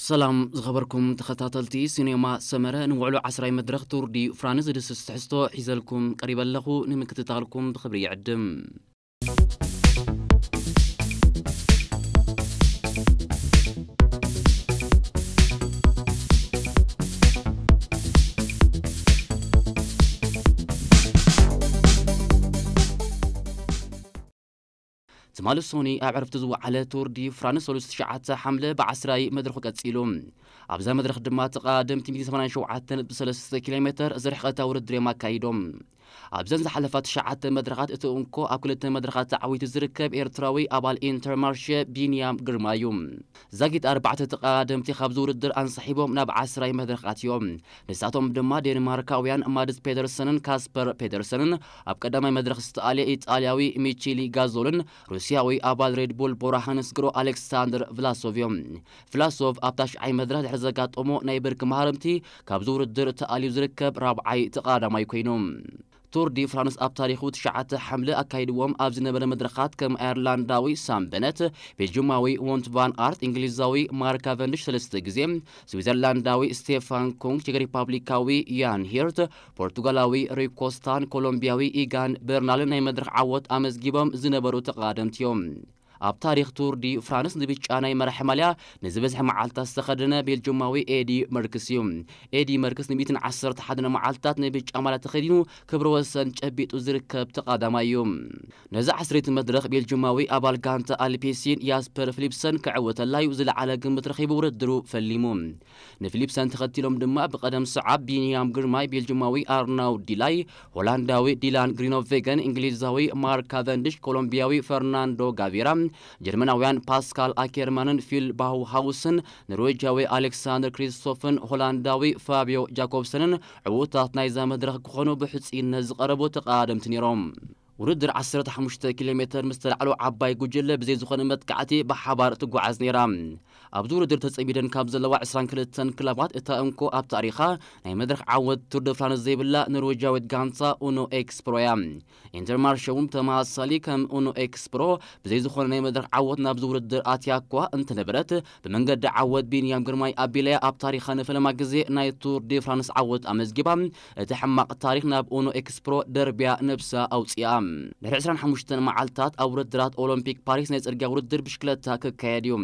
ሰላም ዝኸበርኩም ተኸታተልቲ ሲኔማ ሰመረ፣ ንውዕሎ ዓስራይ መድረኽ ቱር ዲ ፍራንስ ዝድስስ ትሕዝቶ ሒዘልኩም ቀሪበ ኣለኹ። ንምክትታልኩም ብኽብሪ ይዕድም። ትማሊ ሶኒ ኣብ ዕረፍቲ ዝወዓለ ቱር ዲ ፍራንስ ሰሉስ ትሽዓተ ሓምለ ብዓስራይ መድረኹ ቀጺሉ። ኣብዛ መድረኽ ድማ ተቐዳደምቲ ሚእቲ ሰማንያን ሸውዓተ ነጥቢ ሰለስተ ኪሎ ሜተር ዝርሕቐታ ውድድር እዮም ኣካይዶም። ኣብዘን ዝሓለፋ ትሽዓተ መድረኻት እቲ እንኮ ኣብ ክልተ መድረኻት ተዓዊቱ ዝርከብ ኤርትራዊ ኣባል ኢንተርማርሸ ቢንያም ግርማ እዩ። ዛጊት ኣርባዕተ ተቐዳደምቲ ካብዚ ውድድር ኣንሳሒቦም ናብ ዓስራይ መድረኽ ኣትዮም። ንሳቶም ድማ ዴንማርካውያን ማድስ ፔደርሰንን ካስፐር ፔደርሰንን፣ ኣብ ቀዳማይ መድረኽ ዝተኣልየ ኢጣልያዊ ሚቺሊ ጋዞልን ሩስያዊ ኣባል ሬድቡል ቦራ ሃንስ ግሮ ኣሌክሳንደር ቭላሶቭ እዮም። ቭላሶቭ ኣብ ታሽዓይ መድረኽ ድሕሪ ዘጋጠሞ ናይ ብርኪ ማህረምቲ ካብዚ ውድድር ተኣልዩ ዝርከብ ራብዓይ ተቐዳዳማይ ኮይኑ። ቱር ዲ ፍራንስ ኣብ ታሪኹ ትሽዓተ ሓምለ ኣካይድዎም ኣብ ዝነበረ መድረኻት ከም ኣየርላንዳዊ ሳም በነት፣ ቤልጅማዊ ዎንት ቫን ኣርት፣ እንግሊዛዊ ማርክ ካቨንዲሽ ሰለስተ ግዜ፣ ስዊዘርላንዳዊ ስቴፋን ኩንግ፣ ቼክ ሪፓብሊካዊ ያን ሂርት፣ ፖርቱጋላዊ ሪኮ ስታን፣ ኮሎምቢያዊ ኢጋን በርናልን ናይ መድረኽ ዓወት ኣመዝጊቦም ዝነበሩ ተቐዳደምቲ እዮም። ኣብ ታሪኽ ቱር ዲ ፍራንስ ንብጫ ናይ መራሒ ማልያ ንዝበዝሐ መዓልታት ዝተኸደነ ቤልጅማዊ ኤዲ መርክስ እዩ። ኤዲ መርክስ ን ሚእትን ዓሰርተ ሓደን መዓልታት ንብጫ ማልያ ተኸዲኑ ክብረ ወሰን ጨቢጡ ዝርከብ ተቐዳዳማይ እዩ። ነዚ ዓስረይቲ መድረኽ ቤልጅማዊ ኣባል ጋንታ ኣልፔሲን ያስፐር ፊሊፕሰን ክዕወተላ እዩ ዝለዓለ ግምት ረኺቡ ውድድሩ ፈሊሙ። ንፊሊፕሰን ተኸቲሎም ድማ ብቐደም ሰዓብ ቢንያም ግርማይ፣ ቤልጅማዊ ኣርናውድ ዲላይ፣ ሆላንዳዊ ዲላን ግሪኖቬገን፣ እንግሊዛዊ ማርክ ካቨንዲሽ፣ ኮሎምቢያዊ ፈርናንዶ ጋቪራ፣ ጀርመናውያን ፓስካል ኣኬርማንን ፊል ባውሃውስን፣ ኖርዌጃዊ ኣሌክሳንደር ክሪስቶፍን ሆላንዳዊ ፋቢዮ ጃኮብሰንን ዕዉታት ናይዛ መድረኽ ክኾኑ ብሕጽይነት ዝቐረቡ ተቐዳደምቲ ነይሮም። ውድድር ዓሰርተ ሓሙሽተ ኪሎ ሜተር ምስ ተላዕሎ ዓባይ ጉጅለ ብዘይ ዝኾነ መጥቃዕቲ ብሓባር ትጓዓዝ ነይራ። ኣብዚ ውድድር ተጸሚደን ካብ ዘለዋ ዕስራን ክልተን ክለባት እታ እንኮ ኣብ ታሪኻ ናይ መድረኽ ዓወት ቱር ደ ፍራንስ ዘይብላ ኖርዌጃዊት ጋንታ ኡኖ ኤክስፕሮ እያ። ኢንተርማርሸ እውን ተመሳሳሊ ከም ኡኖ ኤክስፕሮ ብዘይ ዝኾነ ናይ መድረኽ ዓወት ናብዚ ውድድር ኣትያ እኳ እንተነበረት፣ ብመንገዲ ዓወት ቢንያም ግርማይ ኣቢላያ ኣብ ታሪኻ ንፈለማ ግዜ ናይ ቱር ዲ ፍራንስ ዓወት ኣመዝጊባ፣ እቲ ሕማቕ ታሪኽ ናብ ኡኖ ኤክስፕሮ ደርብያ ነብሳ ኣውፅኣ። ድሕሪ ዕስራን ሓሙሽተን መዓልታት ኣብ ውድድራት ኦሎምፒክ ፓሪስ ናይ ፅርግያ ውድድር ብሽክለታ ክካየድ እዩ።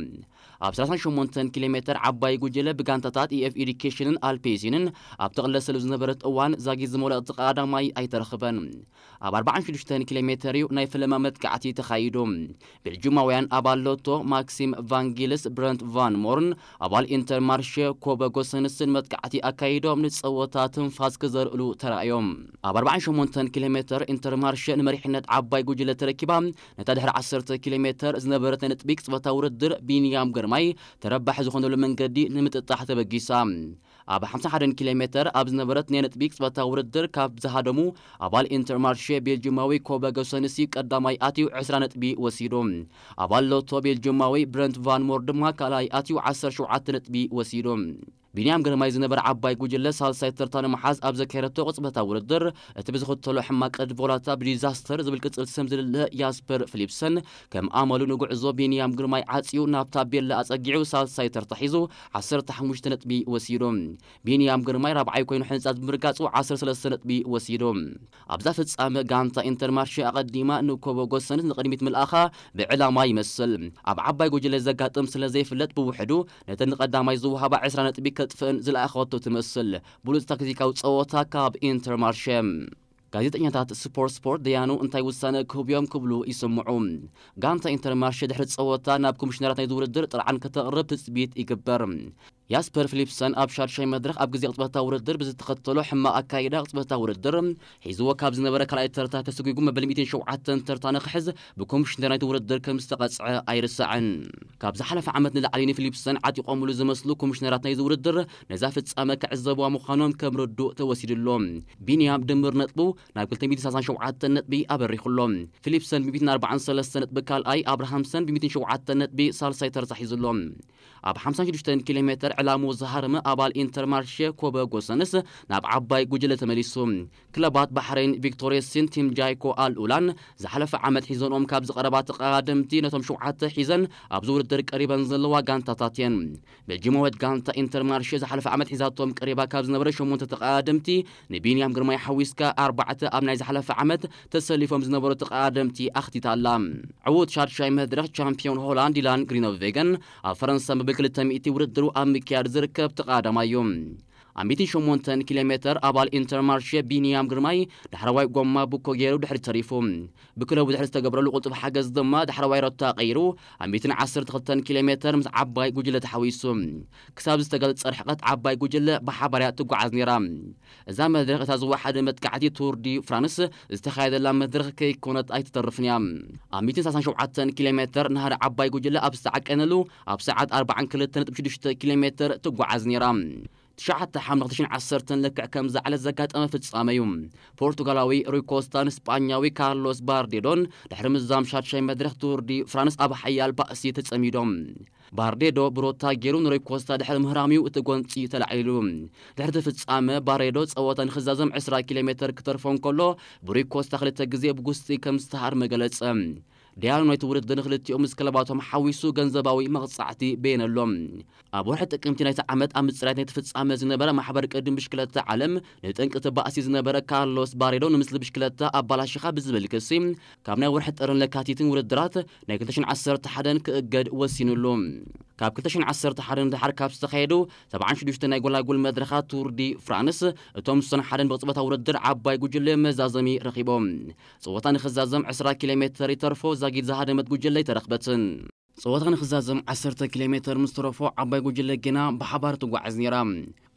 ኣብ ሰላሳን ሸሞንተን ኪሎ ሜተር ዓባይ ጉጅለ ብጋንታታት ኢኤፍ ኤዱኬሽንን ኣልፔሲንን ኣብ ተቕለሰሉ ዝነበረት እዋን ዛጊት ዝመልኦ ተቐዳዳማይ ኣይተረኽበን። ኣብ ኣርባዓን ሽዱሽተን ኪሎ ሜተር እዩ ናይ ፈለማ መጥቃዕቲ ተኻይዱ። ቤልጅማውያን ኣባል ሎቶ ማክሲም ቫንጊልስ፣ ብረንት ቫን ሞርን ኣባል ኢንተርማርሸ ኮበ ጎሰንስን መጥቃዕቲ ኣካይዶም ንጸወታ ትንፋስ ክዘርእሉ ተራእዮም። ኣብ ኣርባዓን ሸሞንተን ኪሎ ሜተር ኢንተርማርሸ ንመሪሕነት ዓባይ ጉጅለ ተረኪባ ነታ ድሕሪ ዓሰርተ ኪሎ ሜተር ዝነበረት ናይ ነጥቢ ቅጽበታ ውድድር ቢንያም ግርማይ ተረባሒ ዝኾነሉ መንገዲ ንምጥጣሕ ተበጊሳ። ኣብ ሓምሳ ሓደን ኪሎ ሜተር ኣብ ዝነበረት ናይ ነጥቢ ቅጽበታ ውድድር ካብ ዝሃደሙ ኣባል ኢንተርማርሼ ቤልጅማዊ ኮበ ጎሰንሲ ቀዳማይ ኣትዩ ዕስራ ነጥቢ ወሲዱ። ኣባል ሎቶ ቤልጅማዊ ብረንት ቫን ሞር ድማ ካልኣይ ኣትዩ ዓሰርተ ሸውዓተ ነጥቢ ወሲዱ። ቢንያም ግርማይ ዝነበረ ዓባይ ጉጅለ ሳልሳይ ተርታ ንምሓዝ ኣብ ዘካየደቶ ቅጽበታ ውድድር፣ እቲ ብዝኽተሎ ሕማቕ ቅድ ቮላታ ብዲዛስተር ዝብል ቅጽል ስም ዝልለ ያስፐር ፊሊፕሰን ከም ኣመሉ ንጉዕዞ ቢንያም ግርማይ ዓጽዩ ናብ ታቤላ ኣጸጊዑ ሳልሳይ ተርታ ሒዙ ዓሰርተ ሓሙሽተ ነጥቢ ወሲዱ። ቢንያም ግርማይ ራብዓይ ኮይኑ ሕንጻት ብምርጋጹ ዓሰርተ ሰለስተ ነጥቢ ወሲዱ። ኣብዛ ፍጻመ ጋንታ ኢንተርማርሼ ኣቐዲማ ንኮቦ ጎሰንስ ንቕድሚት ምልኣኻ ብዕላማ ይመስል። ኣብ ዓባይ ጉጅለ ዘጋጥም ስለ ዘይፍለጥ ብውሕዱ ነተን ንቐዳማይ ዝወሃባ ዕስራ ነጥቢ ከጥፍእን ዝለኣኸቶ ትመስል። ብሉጽ ታክቲካዊ ጸወታ ካብ ኢንተርማርሸ። ጋዜጠኛታት ስፖርት ስፖርት ደያኑ እንታይ ውሳነ ክህቡ እዮም ክብሉ ይስምዑ። ጋንታ ኢንተርማርሸ ድሕሪ ጸወታ ናብ ኮሚሽነራት ናይዚ ውድድር ጥርዓን ከተቕርብ ትጽቢት ይግበር። ያስፐር ፊሊፕሰን ኣብ ሻድሻይ መድረኽ ኣብ ግዜ ቅጽበታ ውድድር ብዝተኸተሎ ሕማቕ ኣካይዳ ቅጽበታ ውድድር ሒዝዎ ካብ ዝነበረ ካልኣይ ተርታ ተሰጒጉ መበል ሚእትን ሸውዓተን ተርታ ንኽሕዝ ብኮሚሽነር ናይቲ ውድድር ከም ዝተቐጽዐ ኣይርሳዕን። ካብ ዝሓለፈ ዓመት ንላዕሊ ንፊሊፕሰን ዓጢቖምሉ ዝመስሉ ኮሚሽነራት ናይዚ ውድድር ነዛ ፍጻመ ክዕዘብዋ ምዃኖም ከም ርዱእ ተወሲዱ ኣሎ። ቢንያም ድምር ነጥቡ ናብ ክልተ ሚእትን ሰላሳን ሸውዓተን ነጥቢ ኣበሪኹ ኣሎ። ፊሊፕሰን ብሚእትን ኣርባዓን ሰለስተ ነጥቢ ካልኣይ፣ ኣብርሃምሰን ብሚእትን ሸውዓተን ነጥቢ ሳልሳይ ተርታ ሒዙ ኣሎ። ኣብ ሓምሳን ሽዱሽተን ኪሎ ሜተር ዕላሙ ዝሃረመ ኣባል ኢንተርማርሼ ኮበ ጎሰንስ ናብ ዓባይ ጉጅለ ተመሊሱ። ክለባት ባሕሬን ቪክቶሪየስን ቲም ጃይኮ ኣል ኡላን ዝሓለፈ ዓመት ሒዘንኦም ካብ ዝቐረባ ተቐዳደምቲ ነቶም ሸውዓተ ሒዘን ኣብዚ ውድድር ቀሪበን ዘለዋ ጋንታታት እየን። ቤልጂማዊት ጋንታ ኢንተርማርሼ ዝሓለፈ ዓመት ሒዛቶም ቀሪባ ካብ ዝነበረ ሸሞንተ ተቐዳደምቲ ንቢንያም ግርማይ ሓዊስካ ኣርባዕተ ኣብ ናይ ዝሓለፈ ዓመት ተሰሊፎም ዝነበሩ ተቐዳደምቲ ኣኽቲታ ኣላ። ዕዉት ሻድሻይ መድረኽ ቻምፒዮን ሆላንድ ዲላን ግሪኖቬገን ኣብ ፈረንሳ መበል ክልተ ሚእቲ ውድድሩ ኣብ ምክያድ ዝርከብ ተቐዳዳማይ እዩ። ኣብ ሚእትን ሸሞንተን ኪሎ ሜተር ኣባል ኢንተርማርሼ ቢንያም ግርማይ ዳሕረዋይ ጎማ ብኮ ገይሩ ድሕሪ ተሪፉ። ብክለቡ ድሕሪ ዝተገብረሉ ቅልጡፍ ሓገዝ ድማ ዳሕረዋይ ሮታ ቀይሩ ኣብ ሚእትን ዓሰርተ ክልተን ኪሎ ሜተር ምስ ዓባይ ጉጅለ ተሓዊሱ። ክሳብ ዝተገልጸ ርሕቀት ዓባይ ጉጅለ ብሓባር እያ ትጓዓዝ ነይራ። እዛ መድረኽ እታ ዝወሓደ መጥቃዕቲ ቱር ዲ ፍራንስ ዝተኻየደላ መድረኽ ከይኮነት ኣይትተርፍን እያ። ኣብ ሚእትን ሰላሳን ሸውዓተን ኪሎ ሜተር ናህሪ ዓባይ ጉጅለ ኣብ ዝተዓቀነሉ ኣብ ሰዓት ኣርባዓን ክልተ ነጥቢ ሽዱሽተ ኪሎ ሜተር ትጓዓዝ ነይራ። ትሽዓተ ሓምለ ክልተ ሽሕን ዓሰርተን ልክዕ ከምዚ ዕለት ዘጋጠመ ፍጻመ እዩ። ፖርቱጋላዊ ሩይ ኮስታን ስጳኛዊ ካርሎስ ባርዴዶን ድሕሪ ምዛም ሻድሻይ መድረኽ ቱር ዲ ፍራንስ ኣብ ሓያል ባእሲ ተጸሚዶም። ባርዴዶ ብሮታ ገይሩ ንሩይ ኮስታ ድሕሪ ምህራም እዩ እቲ ጎንጺ ተላዒሉ። ድሕሪ እቲ ፍጻመ ባሬዶ ጸወታ ንኽዛዘም ዕስራ ኪሎ ሜተር ክተርፎ እንከሎ ብሩይ ኮስታ ክልተ ግዜ ብጉስጢ ከም ዝተሃርመ ገለጸ። ዳያኑ ናይቲ ውድድር ንክልቲኦም ምስ ክለባቶም ሓዊሱ ገንዘባዊ መቕጻዕቲ በየነሎም። ኣብ ወርሒ ጥቅምቲ ናይቲ ዓመት ኣብ ምጽራይት ናይቲ ፍጻመ ዝነበረ ማሕበር ቅድም ብሽክለታ ዓለም ንጠንቂ እቲ ባእሲ ዝነበረ ካርሎስ ባሬዶ ንምስሊ ብሽክለታ ኣባላሽኻ ብዝብል ክሲ ካብ ናይ ወርሒ ጥርን ለካቲትን ውድድራት ናይ ክልተ ሽሕን ዓሰርተ ሓደን ክእገድ ወሲኑሉ። ካብ ክልተ ሽሕን ዓሰርተ ሓደን ንደሓር ካብ ዝተኻየዱ ሰብዓን ሽዱሽተ ናይ ጎላጉል መድረኻት ቱር ዲ ፍራንስ እቶም ሶስን ሓደን ብቕጽበታዊ ውድድር ዓባይ ጉጅለ መዛዘሚ ረኺቦም። ጸወታ ንኽዛዘም ዕስራ ኪሎ ሜተር ይተርፎ ዛጊድ ዝሃደመት ጉጅለ ኣይተረኽበትን። ጸወታ ንኽዛዘም ዓሰርተ ኪሎ ሜተር ምስ ተረፎ ዓባይ ጉጅለ ግና ብሓባር ትጓዓዝ ነይራ።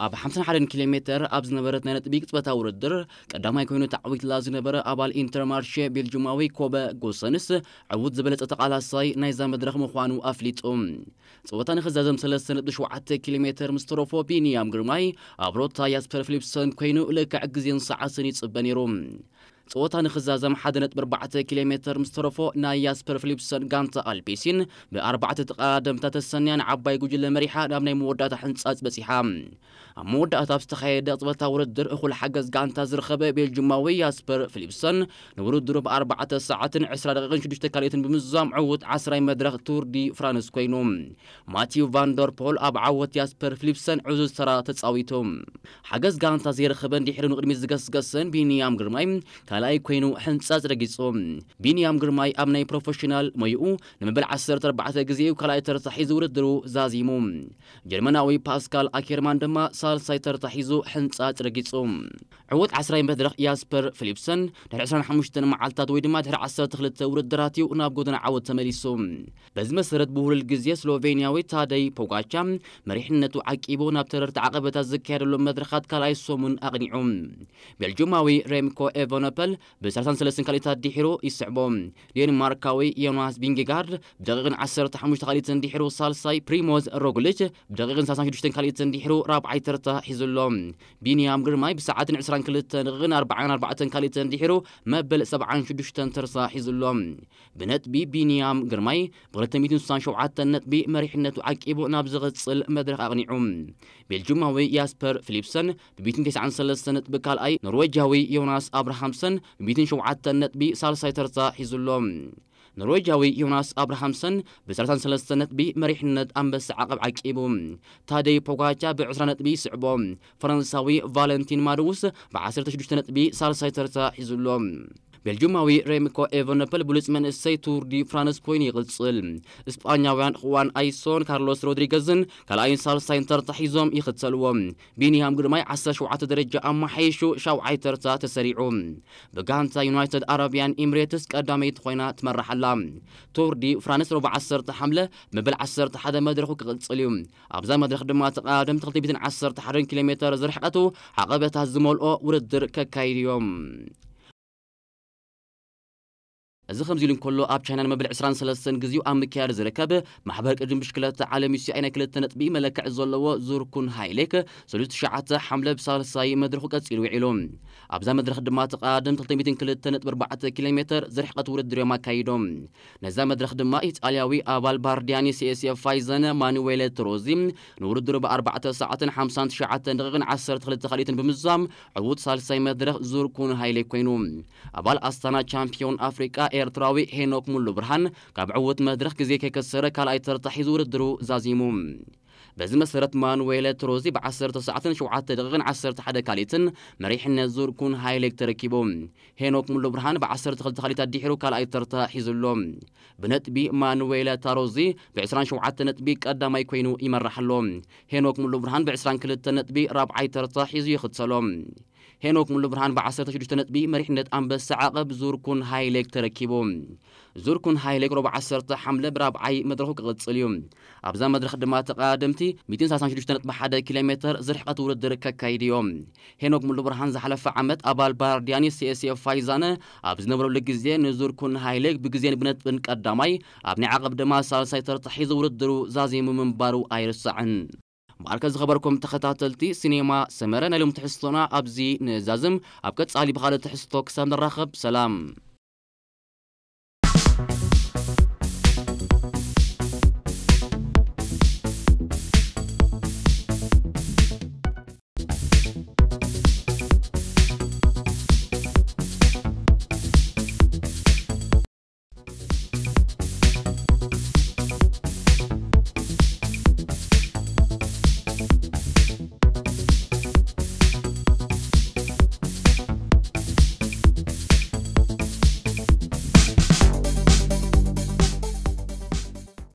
ኣብ ሓምሳን ሓደን ኪሎ ሜተር ኣብ ዝነበረት ናይ ነጥቢ ቅጽበታዊ ውድድር ቀዳማይ ኮይኑ ተዓዊትላ ዝነበረ ኣባል ኢንተርማርሼ ቤልጅማዊ ኮበ ጎሰንስ ዕዉት ዝበለጸ ተቓላሳይ ናይዛ መድረኽ ምዃኑ ኣፍሊጡ። ጸወታ ንኽዛዘም ሰለስተ ነጥቢ ሸውዓተ ኪሎ ሜተር ምስ ተረፎ ቢንያም ግርማይ ኣብ ሮታ ያስፐር ፊሊፕሰን ኮይኑ ልክዕ ግዜን ሰዓትን ይጽበ ነይሩ። ጸወታ ንኽዛዘም ሓደ ነጥቢ ኣርባዕተ ኪሎ ሜተር ምስ ተረፎ ናይ ያስፐር ፊሊፕሰን ጋንታ ኣልፔሲን ብኣርባዕተ ተቐዳደምታ ተሰንያ ንዓባይ ጉጅለ መሪሓ ናብ ናይ መወዳእታ ሕንጻጽ በጺሓ። ኣብ መወዳእታ ኣብ ዝተኻየደ ቅጽበታዊ ውድድር እኹል ሓገዝ ጋንታ ዝረኸበ ቤልጅማዊ ያስፐር ፊሊፕሰን ንውድድሩ ብኣርባዕተ ሰዓትን ዕስራ ደቂቕን ሽዱሽተ ካልኢትን ብምዝዛም ዕዉት ዓስራይ መድረኽ ቱር ዲ ፍራንስ ኮይኑ። ማቲው ቫንደርፖል ኣብ ዓወት ያስፐር ፊሊፕሰን ዕዙዝ ተራ ተጻዊቱ። ሓገዝ ጋንታ ዘይረኸበን ድሕሪኡ ንቕድሚት ዝገስገሰን ቢንያም ግርማይ ካልኣይ ኮይኑ ሕንጻጽ ረጊጹ። ቢንያም ግርማይ ኣብ ናይ ፕሮፌሽናል ሞይኡ ንመበል ዓሰርተ ኣርባዕተ ግዜኡ ካልኣይ ተርታ ሒዙ ውድድሩ ዛዚሙ። ጀርመናዊ ፓስካል ኣኬርማን ድማ ሳልሳይ ተርታ ሒዙ ሕንጻጽ ረጊጹ። ዕዉት ዓስራይ መድረኽ ያስፐር ፊሊፕሰን ድሕሪ ዕስራን ሓሙሽተን መዓልታት ወይ ድማ ድሕሪ ዓሰርተ ክልተ ውድድራት እዩ ናብ ጎደና ዓወት ተመሊሱ። በዚ መሰረት ብውህሉል ግዜ ስሎቬንያዊ ታደይ ፖጋቻ መሪሕነቱ ዓቂቡ ናብ ተረርቲ ዓቐበታት ዝካየደሎም መድረኻት ካልኣይ ሰሙን ኣቕኒዑ። ቤልጅማዊ ሬምኮ ኤቨኖፐል ብ ሰላሳን ሰለስተን ካልኢታት ድሒሩ ይስዕቦ። ዴንማርካዊ ዮናስ ቢንጌጋርድ ብደቂቕን ዓሰርተ ሓሙሽተ ካልኢትን ድሒሩ ሳልሳይ፣ ፕሪሞዝ ሮግሊች ብደቂቕን ሰላሳን ሽዱሽተን ካልኢትን ድሒሩ ራብዓይ ተርታ ሒዙ ኣሎ። ቢንያም ግርማይ ብሰዓትን ዕስራን ክልተን ደቂቕን ኣርባዓን ኣርባዕተን ካልኢትን ድሒሩ መበል ሰብዓን ሽዱሽተን ተርታ ሒዙ ኣሎ። ብነጥቢ ቢንያም ግርማይ ብ ክልተ ሚእትን ስሳን ሸውዓተን ነጥቢ መሪሕነቱ ዓቂቡ ናብ ዝቕጽል መድረኽ ኣቕኒዑ። ቤልጅማዊ ያስፐር ፊሊፕሰን ብ ሚእትን ተስዓን ሰለስተን ነጥቢ ካልኣይ፣ ኖርዌጃዊ ዮናስ ኣብርሃምሰን ብ ሚእትን ሸውዓተን ነጥቢ ሳልሳይ ተርታ ሒዙ ኣሎ። ኖርዌጃዊ ዮናስ ኣብርሃምሰን ብ ሰላሳን ሰለስተን ነጥቢ መሪሕነት ኣንበሳ ዓቐብ ዓቂቡ። ታደይ ፖጋቻ ብ ዕስራ ነጥቢ ይስዕቦ። ፈረንሳዊ ቫለንቲን ማድውስ ብ ዓሰርተ ሽዱሽተ ነጥቢ ሳልሳይ ተርታ ሒዙ ኣሎ። ቤልጅማዊ ሬምኮ ኤቨነፐል ብሉጽ መንእሰይ ቱር ዲ ፍራንስ ኮይኑ ይቕጽል። እስጳኛውያን ኹዋን ኣይሶን ካርሎስ ሮድሪገዝን ካልኣይን ሳልሳይን ተርታ ሒዞም ይኽተልዎ። ቢንያም ግርማይ ዓሰርተ ሸውዓተ ደረጃ ኣመሓይሹ ሻውዓይ ተርታ ተሰሪዑ። ብጋንታ ዩናይትድ ኣረብያን ኤምሬትስ ቀዳመይቲ ኮይና ትመርሕ ኣላ። ቱር ዲ ፍራንስ ረቡዕ ዓሰርተ ሓምለ መበል ዓሰርተ ሓደ መድረኹ ክቕጽል እዩ። ኣብዛ መድረኽ ድማ ተቐዳደምቲ ክልተ ሚእትን ዓሰርተ ሓደን ኪሎ ሜተር ዝርሕቀቱ ዓቐበታት ዝመልኦ ውድድር ከካይዱ እዮም። እዚ ከምዚ ኢሉ እንከሎ፣ ኣብ ቻይና ንመበል ዕስራን ሰለስተን ግዜኡ ኣብ ምክያድ ዝርከብ ማሕበር ቅድድም ብሽክለታ ዓለም ዩ ሲ ኣይ ናይ ክልተ ነጥቢ መለክዒ ዘለዎ ዙር ኩን ሃይሌክ ሰሉስ ትሽዓተ ሓምለ ብሳልሳይ መድረኹ ቀጺሉ ውዒሉ። ኣብዛ መድረኽ ድማ ተቐዳደምቲ ክልተ ሚእትን ክልተ ነጥቢ ኣርባዕተ ኪሎ ሜተር ዝርሕቐት ውድድር እዮም ኣካይዶም። ነዛ መድረኽ ድማ ኢጣልያዊ ኣባል ባርዲያኒ ሲ ኤስ ኤፍ ፋይዘን ማኑዌለ ትሮዚ ንውድድሩ ብኣርባዕተ ሰዓትን ሓምሳን ትሽዓተን ደቂቕን ዓሰርተ ክልተ ካልኢትን ብምዝዛም ዕዉት ሳልሳይ መድረኽ ዙር ኩን ሃይሌክ ኮይኑ። ኣባል ኣስታና ቻምፒዮን ኣፍሪቃ ኤርትራዊ ሄኖክ ሙሉ ብርሃን ካብ ዕዉት መድረኽ ግዜ ከይከሰረ ካልኣይ ተርታ ሒዙ ውድድሩ ዛዚሙ። በዚ መሰረት ማኑዌለ ትሮዚ ብ ዓሰርተ ሰዓትን ሸውዓተ ደቂቕን ዓሰርተ ሓደ ካልኢትን መሪሕነት ዙር ኩን ሃይሌክ ተረኪቡ። ሄኖክ ሙሉ ብርሃን ብ ዓሰርተ ክልተ ካልኢት ኣድሒሩ ካልኣይ ተርታ ሒዙ ኣሎ። ብነጥቢ ማኑዌለ ታሮዚ ብ ዕስራን ሸውዓተ ነጥቢ ቀዳማይ ኮይኑ ይመራሕ ኣሎ። ሄኖክ ሙሉ ብርሃን ብ ዕስራን ክልተ ነጥቢ ራብዓይ ተርታ ሒዙ ይኽተሎ። ሄኖክ ሙሉ ብርሃን ብ ዓሰርተ ሽዱሽተ ነጥቢ መሪሕነት ኣንበሳ ዓቐብ ዙር ኩን ሃይሌክ ተረኪቡ። ዙር ኩን ሃይሌክ ሮብ ዓሰርተ ሓምለ ብራብዓይ መድረኹ ክቕጽል እዩ። ኣብዛ መድረኽ ድማ ተቐዳደምቲ ሚእትን ሰላሳን ሽዱሽተ ነጥቢ ሓደ ኪሎ ሜተር ዝርሕቐት ውድድር ከካይዱ እዮም። ሄኖክ ሙሉ ብርሃን ዝሓለፈ ዓመት ኣባል ባርዲያኒ ሲ ኤስ ኤፍ ፋይዛነ ኣብ ዝነበረሉ ግዜ ንዙር ኩን ሃይሌክ ብግዜን ብነጥብን ቀዳማይ፣ ኣብ ናይ ዓቐብ ድማ ሳልሳይ ተርታ ሒዙ ውድድሩ ዛዚሙ ምንባሩ ኣይርሳዕን። ማርከ ዝኸበርኩም ተኸታተልቲ ሲኔማ ሰመረ፣ ናይ ሎም ትሕዝቶና ኣብዚ ንዛዝም። ኣብ ቀጻሊ ብኻልእ ትሕዝቶ ክሳብ ንራኸብ ሰላም።